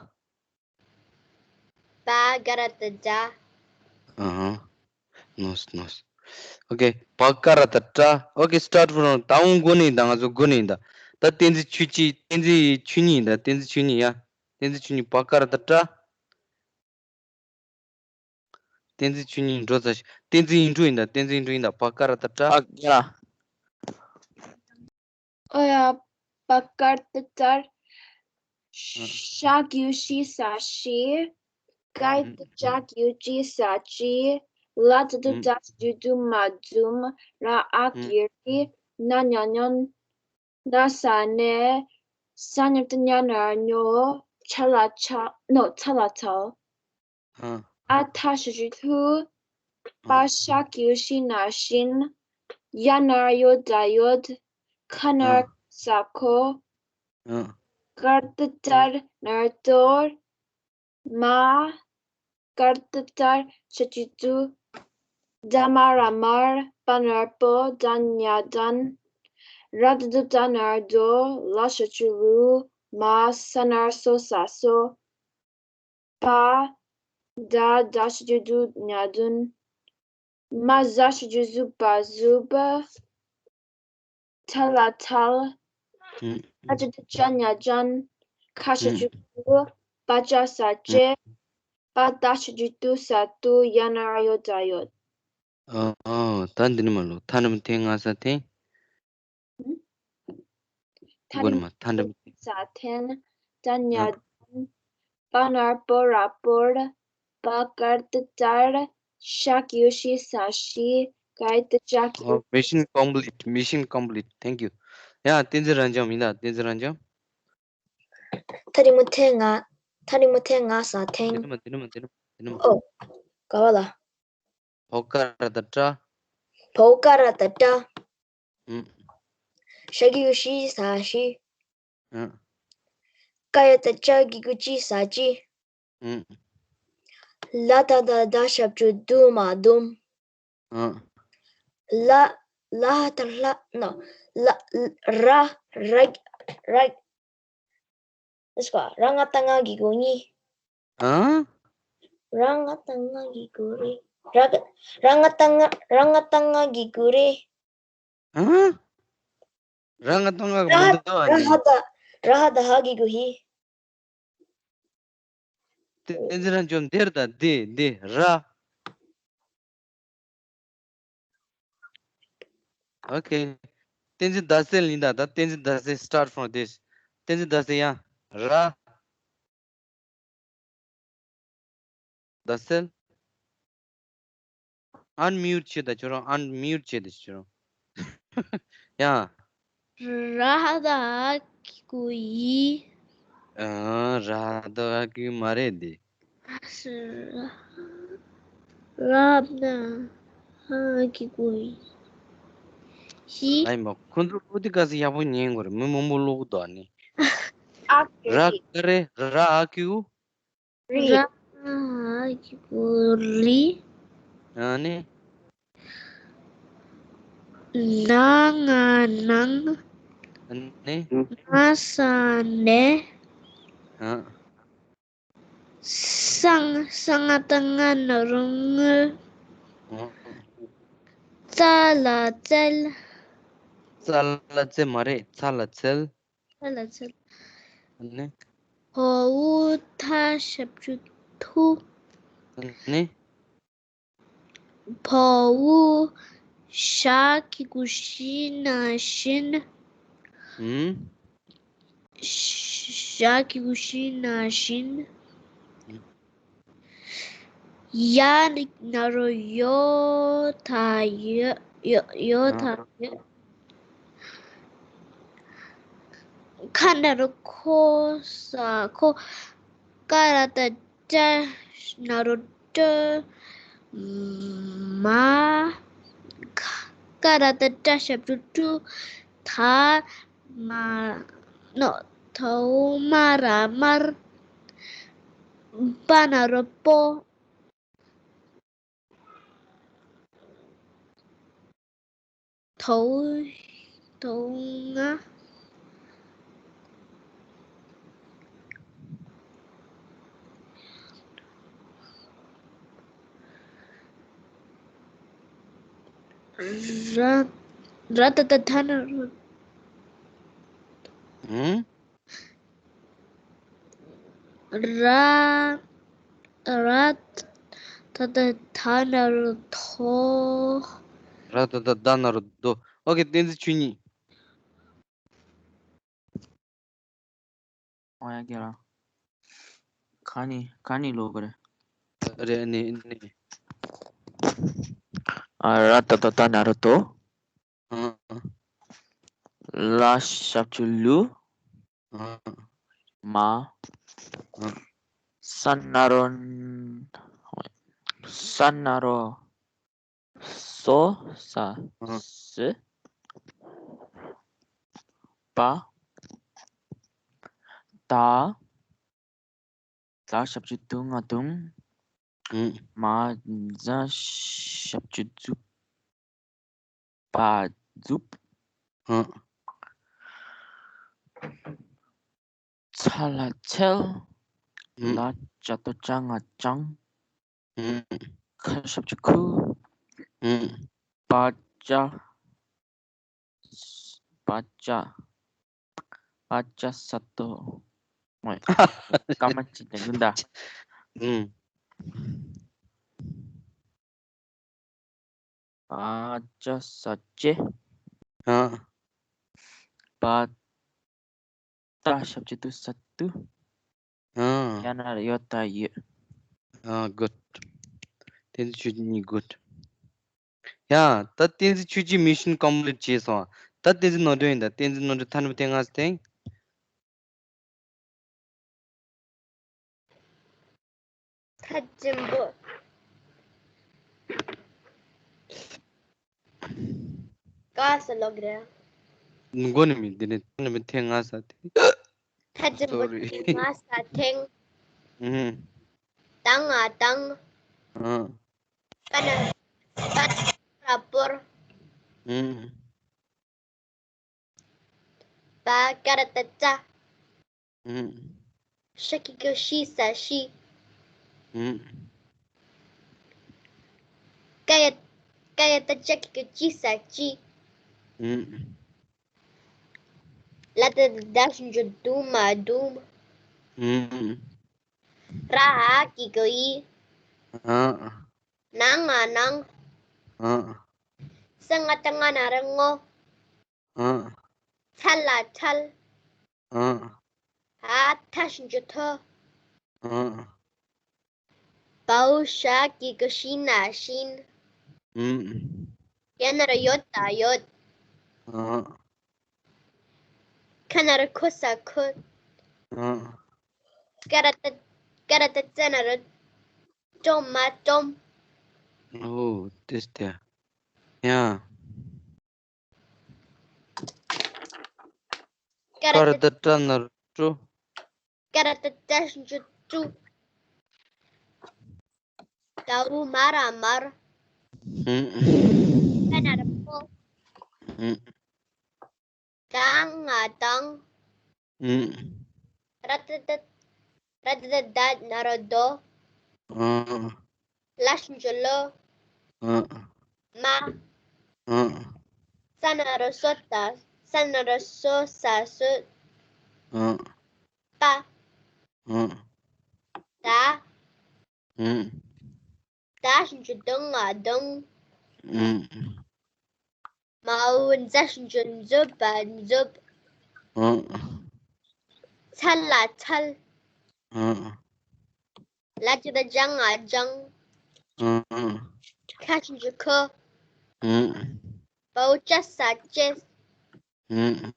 བ་ག་ར་ཏ་བཛྲ། ཨ་ཧ། ནོས་ནོས། Okay, བ་ག་ར་ཏ་བཛྲ། Okay, start from། ད་འོང་མགོ་ནས་ཡིན་ད། ང་ཚོ་མགོ་ནས་ཡིན་ད། ད་བསྟན་འཛིན་ཆོས་སྐྱིད། བསྟན་འཛིན་ཆོས་ཉིད་ཡིན་ད། བསྟན་འཛིན་ཆོས་ཉིད་ཡ། བསྟན་འཛིན་ཆོས་ཉིད། བ་ག་ར་ཏ་བཛྲ། བསྟན་འཛིན་ཆོས་ཉིད་འགྲོ་ཚར་ཤག་བསྟན་འཛིན་ཡིག་འབྲུ་ཡིན་ད། བསྟན་འཛིན་ཡིག་འབྲུ་ཡིན་ད། བ་ག་ར་ཏ་བཛྲ། ཨ་ཡ། ཨོ་ཡ། བ་ག་ར་ཏ་བཛྲ། ཤ་གི་གུ་ཤི་ས་ཤིས། ག་ཡ་ཏ་ཇ་གི་གུ་ཇི་ས་ཇིས། ལ་ཛ་དུ་ཛ་ཞབས་ཀྱུ་དུ་མ་ཛུམ། ར་ཨ་གི་རི། ན་ཉ་ཉོན། ན་ས་ནེ། ས་ཉ་ཏ་ཉ་ན་རོ་ཉོ། ཆ་ལ་ཆ། ནོ། ཚ་ལ་ཚལ། ཨ། ཨ་ཐ་ཞབས་ཀྱུ་ཐུ། པ་ཨ། ཤ་གི་གུ་ཤི་ན་ཤིན། ཡ་ན་རོ་ཡོ་ད་ཡོད། ཁ་ན་རོ་ཨ། ས་ཁོ། ཨ། ག་ར་ཏ་ཏྲ་ན་རོ་ཏོར། མ། ག་ར་ཏ་ཏྲ་ཞབས་ཀྱུ་ཏུ། ཛ་མ་ར་མར། པ་ན་རོ་པོ། ཛ་ཉ་ཛན། ར་ཏ་བཏགས་རྟ་ན་རོ་རྡོ། ལ་ཞབས་ཀྱུ་ལུ། མ་ས་ན་རོ་སོ་ས་སོ། པ། ད་ད་ཞབས་ཀྱུ་དུ་ཉ་དུན། མ་ཟ་ཞབས་ཀྱུ་ཟུ་པ་ཟུབ། ཐ་ལ་ཐལ། ཨུམ། ཨ་ཅ་ཏ་ཅ་ཉ་ཅན། ཁ་ཞབས་ཀྱུ་ཁུ། པ་ཅ་ས་ཅེ། པ་ད་ཞབས་ཀྱུ་དུ་ས་དུ། ཡ་ན་རོ་ཡོ་ད་ཡོད། ཨ་ཨ། ད་འདི་ནི་མ་ལོ། ཐ་ན་མ་ཐེ་ང་ས་ཐེ། ཐ་མགོ་ནི་ནི་མ་ཐ་འདྲ་མ། ས་ཐེན། ད་ཉ་ཨ། དན། པ་ན་རོ་པོ་ར་པོར། པ་ཀ་ར་བཏགས་པར། ཤ་གི་གུ་ཤི་ས་ཤི། ཀ་ཡ་བཏགས་ཀྱ་གི་གུ། Oh, mission complete, mission complete. Thank you. ཡ། བསྟན་འཛིན་རབ་འབྱམས་ཡིན་ད། བསྟན་འཛིན་རབ་འབྱམས། ཐ་རི་མུ་ཐེ་ང་། ཐ་རི་མུ་ཐེ་ང་ས་ཐེང་། འདི་ནི་མ། འདི་ནི་མ། འདི་ནི་མ། འདི་ནི་མ། ཨོ། ག་བ་ལ། བོ་ཀ་ར་བཏགས་བྲ། བོ་ཀ་ར་བཏགས་བྲ། ཨུམ། ཤ་གི་གུ་ཤི་ས་ཤི། ཨུམ། ཀ་ཡ་བཏགས་ཀྱ་གི་གུ་ཀྱི་ས་ཀྱི། ཨུམ། ལ་ཏ་བཏགས་ལྡ་ཞབས་ཀྱུ་ལྡུ་མ་ལྡུམ། ཨུམ། ལ། ལ་ཏ་ལ་ན། ལ། ར། ར། ར། ཨེ་སྐོ། ར་ང་བཏགས་ང་གི་གུ་ཉི། ཨ། ར་ང་བཏགས་ང་གི་གུ་རི། ར། ར་ང་བཏགས་ང་། ར་ང་བཏགས་ང་གི་གུ་རི། ཨ། ར་ང་བཏགས་ང་གི་མི་འདུག་ཨ་ར་ནི། ཧ་ད། ར་ཧ་ད་ཧ་གི་གུ་ཧི། བསྟན་འཛིན་རབ་འབྱམས་འདིར་ད་འདི་འདི་ར། Okay. བསྟན་འཛིན་ཟླ་གསལ་ཡིན་ད། ད་བསྟན་འཛིན་ཟླ་གསལ། Start from this. བསྟན་འཛིན་ཟླ་གསལ་ཡ། ར། ཟླ་གསལ། Unmute བྱེད་ད་ཁྱོད་རང་། Unmute བྱེད་ད་ཁྱོད་རང་། ཡ། ར་ཧ་ད་ཧ་གི་གུ་ཡི། ཨ། ར་ཧ་ད་ཧ་གི་གུ་མ་རེད་འདི། ར་ཧ་ད་ཧ་གི་གུ་ཡི། ཤི། ཨ་ཡིན་པ། ཁོ་ཚོ་ཨོ་དི་ག་ས་ཡག་པོ་ཉན་དགོས་རེད། མི་མང་པོ་ཀློག་གི་འདུག་ཨ་ནི། ཨ་གི་ར་རི། ག་རེ། ར་ཧ་གི་གུ། རི། ར་ཧ་གི་གུ་རི། ཨ་ནི། ན་ང་ནང་། ཨ་ནི། ན་ས་ནས། ཨ། ས་ང་། ས་ང་བཏགས་སྔ་ན་རོ་སྔུ། ཨ། ཙ་ལ་ཙལ། ཙ་ལ་ཙེ་མ་རེད། ཚ་ལ་ཚལ། ལ་ཚལ། ནི། བ་འོག་ཐ་ཞབས་ཀྱུ་ཐུ། ནི། བ་འོག་ཞ་གི་གུ་ཞི་ན་བཞིན། ཨུམ། ཞ་གི་གུ་ཞི་ན་བཞིན། ཡ་ན་རོ་ཡོ་ད་ཡོད། ཡོ་ཡོ་ད་ཡོད། ཁ་ན་རོ་ཁོ་ས་ཁོ། ཀ་ར་བཏགས་ཀྲ་ན་རོ་ཀྲུ། མ། ཀ་ར་བཏགས་ཀྲ་ཞབས་ཀྱུ་ཀྲུ། ད། མ། ནོ། ཐ་འོག་མ་ར་མར། པ་ན་རོ་པོ། ཐ་འོག་ཐ་འོག་ང་། ར། ར་བཏགས་རྡ་ན་རོ། ཨུམ། ར། ར་བཏགས་རྡ་ན་རོ་རྡོ། ར་བཏགས་རྡ་རྡ་ན་རོ་རྡོ། ཨོ་ཁེ། བསྟན་འཛིན་ཆོས་ཉིད། ཨོ་ཡ། རྒན་ལགས། ག་ནས་ག་ནས་ཀློག་དགོས་རེད། རེད། ནི་ནི། ཨ། ར་བཏགས་རྡ་རྡ་ན་རོ་རྡོ། ཨ། ལ་ཞབས་ཀྱུ་ལུ། ཨ། མ། ཨ། ས་ན་རོ། ས་ན་རོ། སོ་ས། ཨ། སི། པ། ད། ད་ཞབས་ཀྱུ་དུ་ང་དུང་། ཨ། མ་ཛ་ཞབས་ཀྱུ་ཛུ། པ་ཛུབ། ཨ། ཚ་ལ་ཚལ། ཨུམ། ལ་ཇ་ཏོ་ལྕ་ང་ལྗང་། ཨུམ། ཁ་ཞབས་ཀྱུ་ཁུ། ཨུམ། པ་ཅ། པ་ཅ། པ་ཅ་ས་ཏོ། ཨོའི། སྐར་མ་གཅིག་དེ་འདུག་ད། ཨུམ། པ་ཅ་ས་ཅེ། ཨ། པ། ཏ་ཞབས་ཀྱུ་ཏུ་ས་ཏུ། ཨ། ཡ་ན་རོ་ཡོ་ད་ཡོད། ཨ། good། བསྟན་འཛིན་ཆོས་སྐྱིད་གཉིས་good། ཡ། ད་བསྟན་འཛིན་ཆོས་སྐྱིད་mission complete བྱས་སོང་། ད་བསྟན་འཛིན་ནོར་སྒྲོན་ཡིན་ད། བསྟན་འཛིན་ནོར་སྒྲོན་མཐའ་ནུབ་ཐེངས་ལྔ་ཙམ་འཐེན། ཐ་ཆེན་པོ། ག་ས་ལོག་རེད། མགོ་ནས་མི་འདི་ནས་ཐ་ནུབ་ཐེངས་ལྔ་ཙམ་འཐེན། ཐ་ཆེན་པོ། Sorry། ཐེངས་ལྔ་ཙམ་འཐེན། ཨུམ། ཏ་ང་ཏང་། ཨ། པ་ན་པ་ར་པོར། ཨུམ། པ་ཀ་ར་ཏ་ཙ། ཨུམ། ཤ་གི་གུ་ཤི་ས་ཤིས། ཨུམ། ཀ་ཡ་ཀ་ཡ་ཏ་ཅ་གི་གུ་ཅི་ས་ཅིས། ཨུམ། ལ་ཏ་ད་ཞབས་ཀྱུ་དུ་མ་དུམ། ཨུམ། ར་འ་གི་གུ་འི། ཨ། ན་ང་ནང་། ཨ། ས་ང་ཏ་ང་ན་རོ་སྔོ། ཨ། ཚ་ལ་ཚལ། ཨ། འ་ཐ་ཞབས་ཀྱུ་ཐོ། ཨ། བའོ་ཞ་གི་གུ་ཤི་ན་བཞིན། ཨུམ། ཡ་ན་རོ་ཡོ་ད་ཡོད། ཨ། ཁ་ན་རོ་ཁོ་ས་ཁོད། ཨ། ཀ་ར་ཏ་ཀ་ར་ཏ་ཙ་ན་རོ་ཀྲོ་མ་ཀྲོམ། ཨོ་དེ་སྟེ། ཡ། ཀ་ར་ཏ་ཀ་ར་ཏ་ཏྲ་ན་རོ་ཀྲུ། ཀ་ར་ཏ་ཏྲ་ཞབས་ཀྱུ་ཀྲུ། ད་འུ་མ་ར་མར། ཧུམ། ཀ་ན་རོ་ཀོ། ཧུམ། ད་ང་དང་། ཧུམ། ར་ཏ་ཏ་ར་ཏ་ཏ་ད་ན་རོ་དོ། ཨ། ལ་ཞབས་ཀྱུ་ལོ། ཨ། མ། ཨ། ས་ན་རོ་སོ་ད། ས་ན་རོ་སོ་ས་སོད། ཨ། པ། ཨ། ད། ཨ། ད་ཞབས་ཀྱུ་དང་ང་དང་། ཨ། མའོ་ཛ་ཞབས་ཀྱུ་མཛོ་བ་མཛོད། ཨ། ཚ་ལ་ཚལ། ཨ། ལ་ཇ་ད་ལྗ་ང་ལྗང་། ཨ། ཁ་ཞབས་ཀྱུ་ཁོ། ཨ། བའོ་ཅ་ས་ཅེས། ཨ།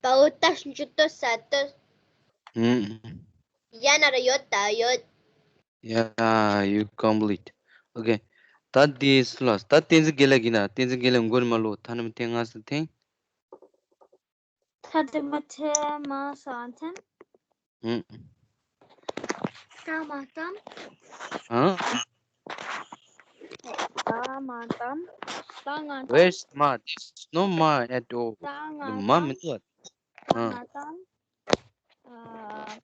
བའོ་ཏ་ཞབས་ཀྱུ་ཏོ་ས་ཏོད། ཨ། ཡ་ན་རོ་ཡོ་ད་ཡོད། Yeah, you complete. Okay. ད་འདི་སུ་ལ། ད་བསྟན་འཛིན་དགེ་ལེགས་ཡིན་ན། བསྟན་འཛིན་དགེ་ལེགས་མགོ་ནས་མར་ཀློག་ཐ་ན་མ་ཐེངས་ལྔ་ཙམ་འཐེན། ཐ་ན་མ་ཐེངས་ལྔ་ཙམ་འཐེན། ཨུམ། ཀ་མ་ཏམ། ཧ། ཀ་མ་ཏམ། ཏ་ང་ཏམ། Where's ma? There's no ma at all. ཏ་ང་ཏམ། མ་མི་འདུག་ཨ། ཏ་ང་ཏམ། ཨ།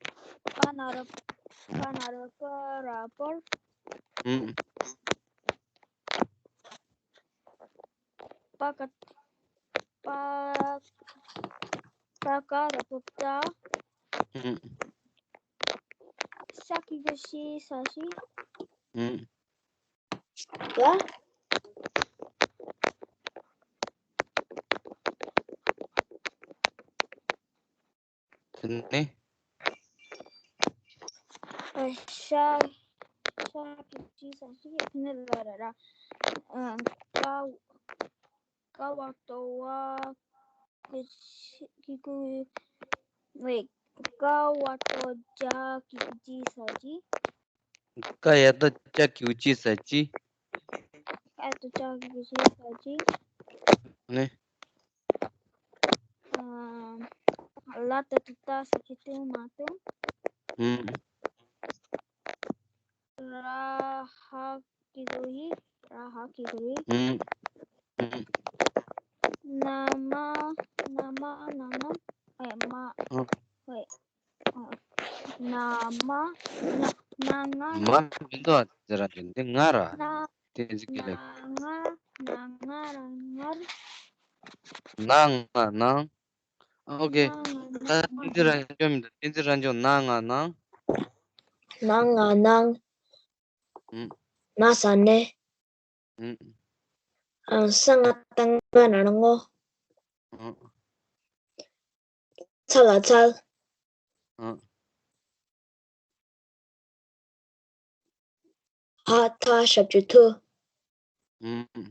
པ་ན་རོ། པ་ན་རོ་པ་ར་པོར། ཨུམ། པ་ཀ། པ། པ་ཀ་ར་པོ་ཀྲ། ཨུམ། ཤ་གི་གུ་ཤི་ས་ཤིས། ཨུམ། ཀ། དེ་ནས། ཨ། ཤ། ཤ་གི་གུ་ཤི་ས་ཤིས། དེ་ནས་ལ་ར་ར། ཨ། ཀ། ཀ་བ་ཏོ་བ། གི་གུ་གི་གུ། ཝེ། ཀ་བ་ཏོ་ཇ་གི་གུ་ཇི་ས་ཇི། ཀ་ཡ་ཏ་ཅ་གི་གུ་ཅི་ས་ཅི། ཀ་ཡ་ཏ་ཅ་གི་གུ་ཅི་ས་ཅི། ནི། ཨ། ལ་ཏ་ཏ་ཏ་ས་ཀྱུ་ཏུ་མ་ཏུ། ཧུམ། ར་ཧ་གི་གུ་རི། ར་ཧ་གི་གུ་རི། ཧུམ། ཧུམ། ན་མ། ན་མ་ན་མ། ཨེ་མ། ཨ། ཨེ། ཨ། ན་མ། ན་ན་ང་། མ་མི་འདུག་ཨ། དེ་རང་གི་འདི་ང་ར། ན་དེ་ཅིག་གི་ལེགས། ན་ང་ན་ང་ར་ངར། ན་ང་ནང་། ཨོ་ཁེ། ན་ང་ད་ན་བསྟན་འཛིན་རང་སྐྱོན་མི་འདུག་བསྟན་འཛིན་རང་སྐྱོན་ན་ང་ནང་། ན་ང་ནང་། ཨུམ། ན་ས་ནས། ཨུམ། ཨ། ས་ང་ཏང་མ་ན་ན་ངོ་། ཨུམ། ཚ་ལ་ཚལ། ཨུམ། ཧ་ཐ་ཞབས་ཀྱུ་ཐུ། ཨུམ།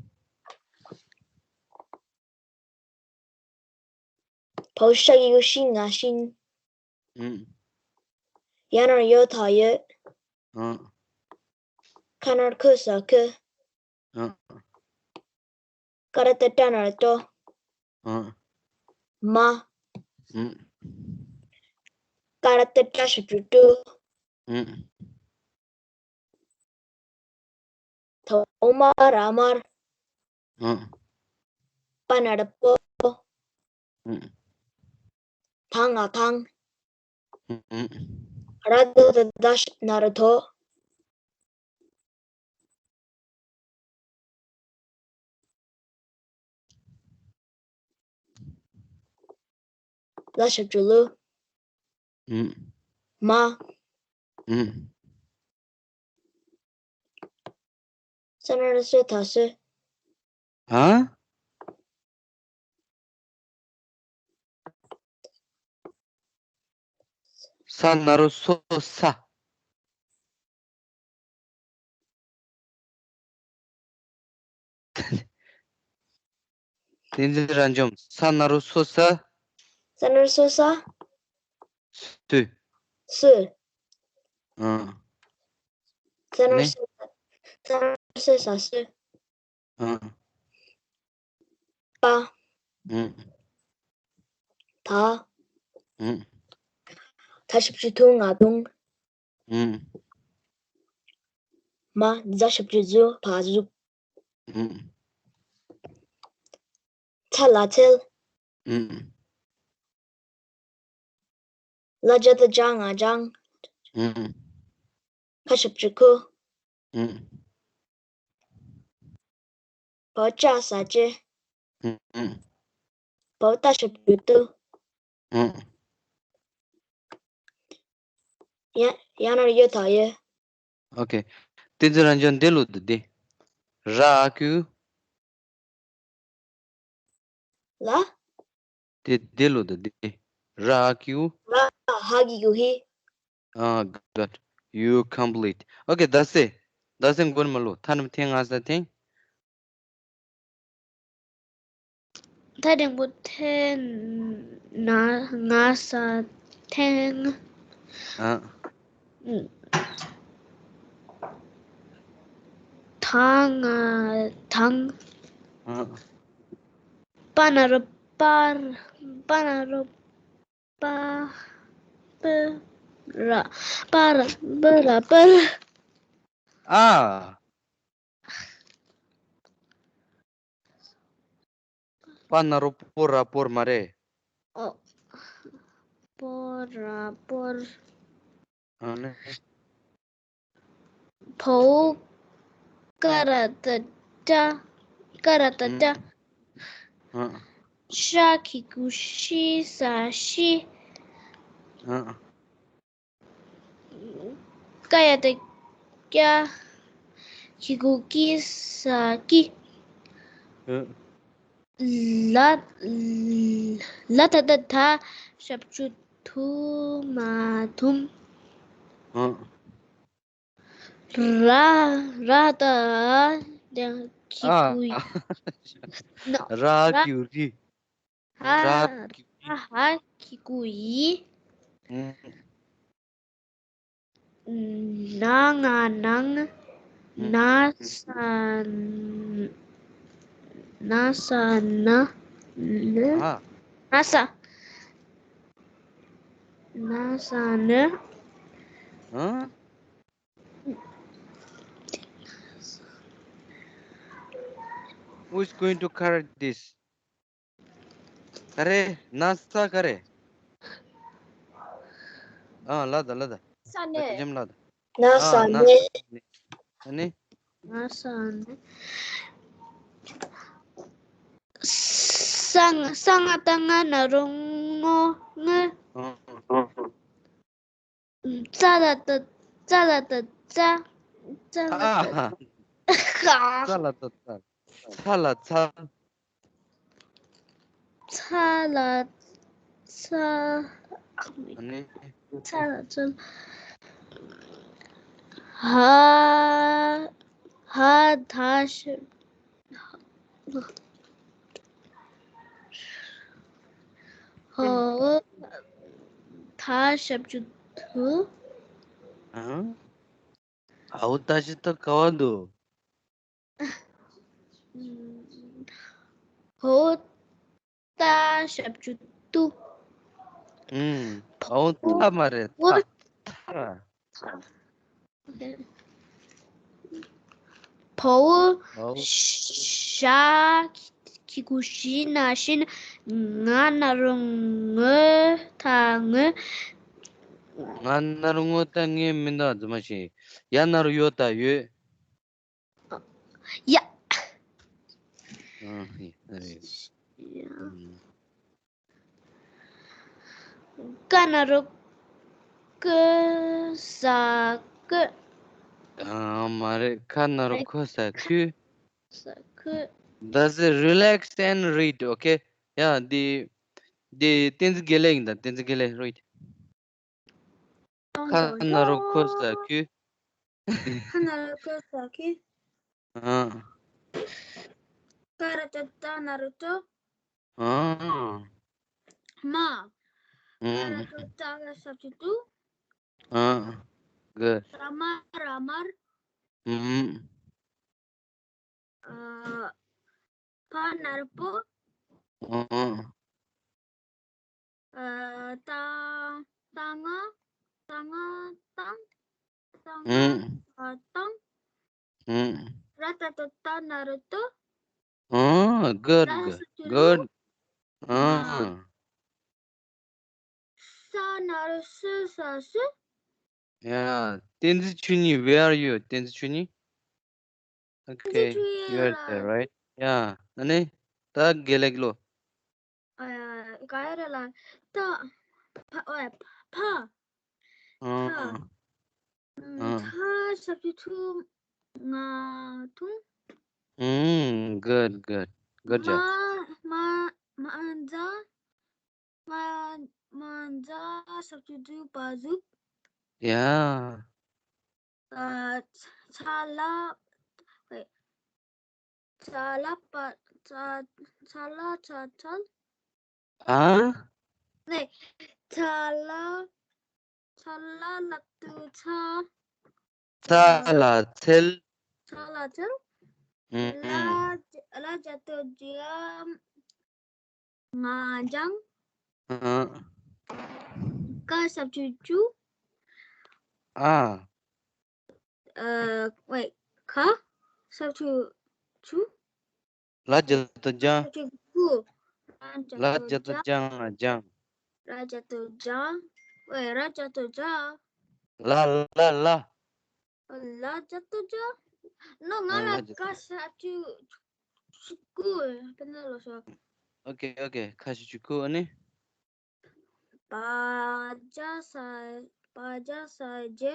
བའོ་ཤ་གི་གུ་ཤི་ང་ཤིན། ཨུམ། ཡ་ན་རོ་ཡོ་ཐ་ཡོད། ཨུམ། ཁ་ན་རོ་ཁུ་ས་ཁུ། ཨུམ། ཀ་ར་ཏ་ཏྲ་ན་རོ་ཏོ། ཨུམ། མ། ཨུམ། ཀ་ར་ཏ་ཏྲ་ཞབས་ཀྱུ་ཏྲུ། ཨུམ། ཐ་འོག་མ་ར་དམར། ཨུམ། པ་ན་རོ་པོ། ཨུམ། ཐ་ང་ཐང་། ཨུམ། ར་ད་ད་ད་ཤ་ན་རོ་ཐོ། ལ་ཞབས་ཀྱུ་ལུ། ཨུམ། མ། ཨུམ། ས་ན་རོ་སོ་ཐ་སོས། ཧ། ས་ན་རོ་སོ་ས། བསྟན་འཛིན་རབ་འབྱམས། ས་ན་རོ་སོ་ས། ས་ན་རོ་སོ་ས། སུ། སུ། ཨང་། ས་ན་རོ་ནི། སོ་ས། ས་ན་རོ་སོ་ས་སུ། ཨང་། པ། ཨང་། ད། ཨང་། ད་ཞབས་ཀྱུ་དུ་ང་དུང་། ཨང་། མ་ཛ་ཞབས་ཀྱུ་ཛུ་བ་ཟུག། ཨང་། ཚ་ལ་ཚལ། ཨང་། ལ་ཇ་ད་ལྗ་ང་ལྗང་། ཨང་། ཁ་ཞབས་ཀྱུ་ཁུ། ཨང་། བ་ཅ་ས་ཅེ། ཨང་། བ་ཏ་ཞབས་ཀྱུ་ཏུ། ཨང་། ཡ་ཡ་ན་རོ་ཡོ་ཐ་ཡོད། ཨོ་ཁེ། བསྟན་འཛིན་རབ་འབྱམས་འདི་ལོ་འདི་འདི། ར་ཨ་ཀུ། ལ། དེ་དེ་ལོ་དང་དེ། ར་ཨ་ཀུ། ར་ཧ་གི་གུ་ཧི། ཨ། Good. You complete. Okay, that's it. That's it. མགོ་ནས་མར་ལོ། ཐ་ན་ཐེངས་ང་ས་ཐེངས། ཐ་དང་པོ་ཐེངས་ན་ང་ས་ཐེངས། ཨ། ཐང་ང་ཐང་། ཨ། པ་ན་རོ་པར། པ་ན་རོ་པ། པ་ར། པ་ར་པ་ར་པར། ཨ། པ་ན་རོ་པོ་ར་པོར་མ་རེད། ཨོ། པོ་ར་པོར། ཨ་ནི། བའོ་ཀ་ར་ཏ་ཏྲ། ཀ་ར་ཏ་ཏྲ། ཨ། ཤ་གི་གུ་ཤི་ས་ཤི། ཨ། ཀ་ཡ་ཏ་ཀྱ། གི་གུ་ཀི་ས་ཀི། ཨ། ལ། ལ་ད་ད་ད་ཞབས་ཀྱུ་དུ་མ་དུམ། ཨ། ར། ར་ད་གི་གུ་ཡི། ཨ། ན། ར་ར་གི་གུ་རི། ཧ། ར་གི་གུ་རི། ཧ་ཧ་གི་གུ་ཡི། ཨུམ། ན་ང་ནང་། ཨུམ། ན་ས་ན། ན་ས་ན། ན། ཨ། ན་ས། ན་ས་ན། ཨ། Who is going to correct this? ག་རེ། ན་ས་ག་རེ། ཨ་ལ་ད་ལ་ད། ས་ནས། ལ་ཇམ་ལ་ད། ན་ས་ཨ་ན་ནས། ཨ་ནི། ན་ས་ནས། ས་ང་ས་ང་ད་ང་ན་རོ་ངོ་ངོ། ཨ། ཙ་ལ་ད་ཙ་ལ་ད་ཙ། ཙ་ལ་ད་ཙ། ཙ་ལ་ད་ཙ། ཚ་ལ་ཚ། ཚ་ལ་ཚ། ཨ་ནི། ཚ་ལ་ཚ། ཧ། ཧ་ད་ཤ། ཧོ། ད་ཞབས་ཀྱུ་དུ། ཨ། ཨའོ་ད་ཤི་ད་ག་བ་འདུག་ཧོ། ད་ཞབས་ཀྱུ་དུ། ཨུམ། ཨའོ་ད་མ་རེད། ད་ད། ཕོ་བོ། ཨའོ། ཞ། གི་གུ་ཞི་ན་ཤིན། ང་ན་རོ་ངོ་ད་ངོ། ང་ན་རོ་ངོ་ད་ངའི་མི་འདུག་རྫུན་མ་ཞིག་ཡ་ན་རོ་ཡོ་ད་ཡོད། ཡ། ཨ་ཧི་ཨ་རེད། ཨུམ། ཀ་ན་རོ་ཀི་ས་ཀི། ཨ་མ་རེད། ཁ་ན་རོ་ཁོ་ས་ཁུ། ས་ཁུ། That's it. Relax and read, okay? ཡ་འདི་འདི་བསྟན་འཛིན་དགེ་ལེགས་ཡིན་ད། བསྟན་འཛིན་དགེ་ལེགས་read. ཁ་ན་རོ་ཁོ་ས་ཁུ། ཁ་ན་རོ་ཁོ་ས་ཁུ། ཨ། ཀ་ར་ཏ་ཏ་ན་རོ་ཏོ། ཨ། མ། ཀ་ར་ཨུམ། ཏ་ཏ་ག་ས་ཏུ་ཏུ། ཨ། Good. ར་མ་ར་མར། ཨུམ། ཨ། ཕ་ན་རོ་པོ། ཨ། ཨ། ཏ་ཏ་ང་ཏ་ང་ཏང་། ཏ་ང་ཨུམ། ཨ་ཏང་། ཨུམ། ར་ཏ་ཏ་ཏ་ན་རོ་ཏོ། ཨ། Good, ར་good, ས་ཏུ་ལུ། good. ཨ། ས་ན་རོ་སུ་ས་སུ། ཡ། བསྟན་འཛིན་ཆོས་ཉིད། Where are you? བསྟན་འཛིན་ཆོས་ཉིད། Okay, ཆོས་ཉིད་you're there, right? ཡ། ཨ་ནི་ད་དགེ་ལེགས་ལོ། ཨ་ག་ཡ་ར་ལ་ཏ་ཕ་ཨོ་ཕ། ཨ། ཨ། ཐ་ཞབས་ཀྱུ་ཐུ་ང་ཐུང་། ཨུམ། Good, good. Good job. མ་མ་མ་ཛ། མ་མ་ཛ་ཞབས་ཀྱུ་ཛུ་པ་ཟུག་ཡ། ཨ། ཚ་ལ། ཚ་ལ་པ་ཚ་ཚ་ལ་ཚ་ཚལ། ཨ། ནས། ཚ་ལ། ཚ་ལ་ལབ་ཏུ་ཚ། ཚ་ལ་ཚལ། ཚ་ལ་ཚལ། ཨུམ། ལ་ལ་ཇ་ཏོ་ཇ། ང་ལྗང་། ཨ། ཀ་ཞབས་ཀྱུ་ཀྱུ། ཨ། ཨ། wait. ཁ་ཞབས་ཀྱུ་ཀྱུ། ལ་ཇ་ཏོ་ལྗང་། ཞབས་ཀྱུ་ཀུ། ལ་ཇ་ཏོ་ལྗང་ང་ལྗང་། ར་ཇ་ཏོ་ལྗང་། wait. ར་ཇ་ཏོ་ལྗང་། ལ་ལ་ལ། ལ་ཇ་ཏོ་ལྗང་། ནོ་ང་ཨ་ལ་ལ་ཇ་ཀ་ཏོ་ཞབས་ཀྱུ་ཀུ། དཔེར་ན་ལོ་སོ། Okay, okay. ཁ་ཞབས་ཀྱུ་ཀུ། ཨ་ནི། བ་ཇ་ས། བ་ཇ་ས་ཇེ།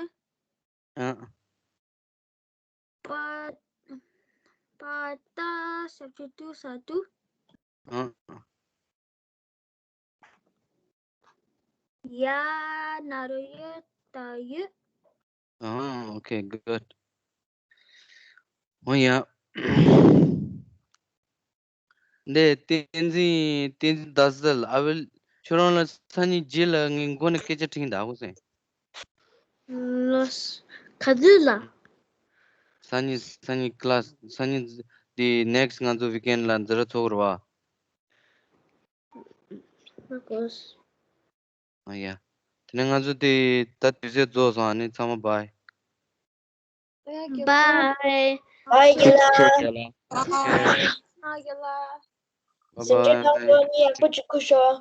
ཨ། པ། པ་ཏ་ཞབས་ཀྱུ་ཏུ་ས་ཏུ། ཨ། ཡ་ན་རོ་ཡོ་ད་ཡོད། ཨ། Okay, good. ཨོ་ཡ། འདི་བསྟན་འཛིན་བསྟན་འཛིན་ཟླ་གསལ། ཨ་ཝེལ། ཁྱོད་རང་ལ་སང་ཉིན་རྗེས་ལ་ངའི་མགོ་ནས་སྐད་ཆ་དྲིས་ད་ཧུ་སེ། ལོས། ག་དུས་ལ། སང་ཉིན་སང་ཉིན་ཀི་ལ་སི་སང་ཉིན་འདི་next ང་ཚོ་weekend ལ་འཛི་ར་ཚོགས་ར་བ། མ་གོས། ཨ་ཡ། དེ་ནས་ང་ཚོ་དེ་ད་དུས་ཚོད་རྫོགས་སོང་། ཨ་ནི་ཚང་མ་bye. Bye. Bye རྒན་ལགས། Okay. Bye རྒན་ལགས། Bye ཟིན་བྲིས་ནང་དུ་bye. ནི་ཡག་པོ་ཅིག་ཁུར་ཤོག